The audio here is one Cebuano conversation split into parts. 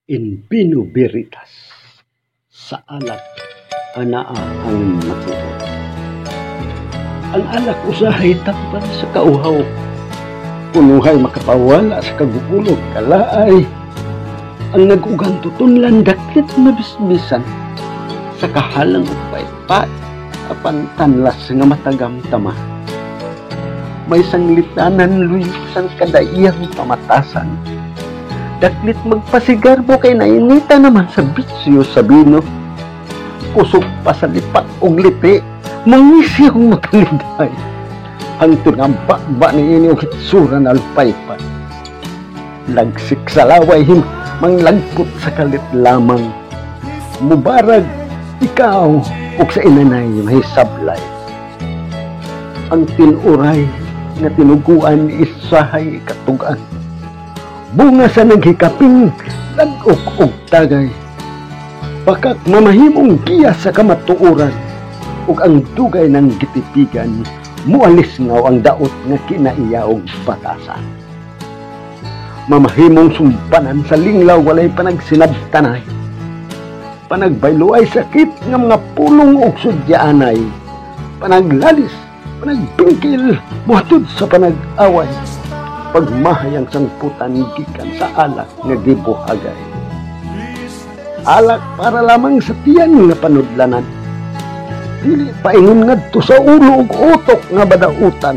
In vino veritas, sa alak anaa ang matuod. Ang alak usahay tambal sa kauhaw. Punuhay makapawala sa kagubulog kalaay. Ang nag-ugang tutunlan daklit mabisbisan sa kahalang ug paypay apan tanlas nga matagamtama. May sanglitanan luyok sang kadaiyang pamatasan. Daklit magpasigarbo kay nainita naman sa bisyo sa bino. Kusog pa sa lipat og liti, mangisi og mataliday. Hangtod nga ba ni ini og hitsura na lupaypay. Lagsik sa laway him, manglagpot sa kalit lamang. Mubarag ikaw ug sa inanay may sablay. Ang tinuray nga tinuguan isahay katugan. Bunga sa naghikaping lag-ok og tagay. Pakak mamahimong giya sa kamatuoran ug ang dugay ng gitipigan mualis ngaw ang daot nga kinaiya og batasan. Mamahimong sumpanan sa linglaw walay panagsinabtanay. Panagbayloay sakit nga mga pulong og sudyaanay. Panaglalis, panagbingkil, mohatod sa panag-away. Pagmahayang sangputan gikan sa alak nga gibuhagay. Alak para lamang sa tiyan nga panudlanan. Dili paingon ngadto sa ulo ug utok nga badautan.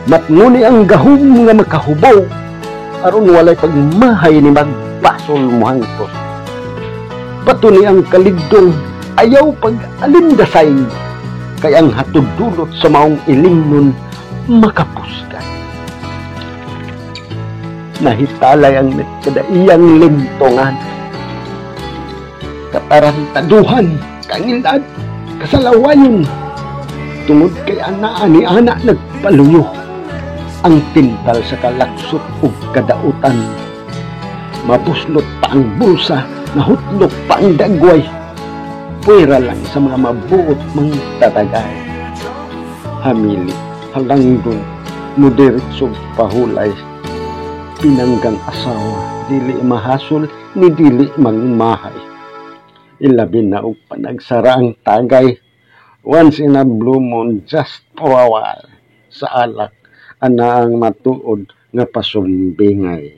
Matnguni ang gahom nga makahubaw aron walay pagmahay ni magbasol mohangtos. Patuni ang kaligdong ayaw pag-alindasay kay ang hatod dulot sa maong ilimnon makapuskan. Nahitalay ang nagkadaiyang lintungan. Katarantaduhan, kangilad, kasalawayon. Tungod kay anaa ni ana nagpaluyo. Ang tintal sa kalaksot ug kadautan. Mapuslot pa ang bulsa, nahutlok pa ang dagway. Puwera lang sa mga mabuot mang tatagay. Hamili, halangdon, mudiretsog pahulay. Pinanggang asawa, dili mahasol, ni dili mangmahay. Ilabi na og panagsara ang tagay. Once in a blue moon, just for a while. Sa alak, ana ang matuod nga pasumbingay.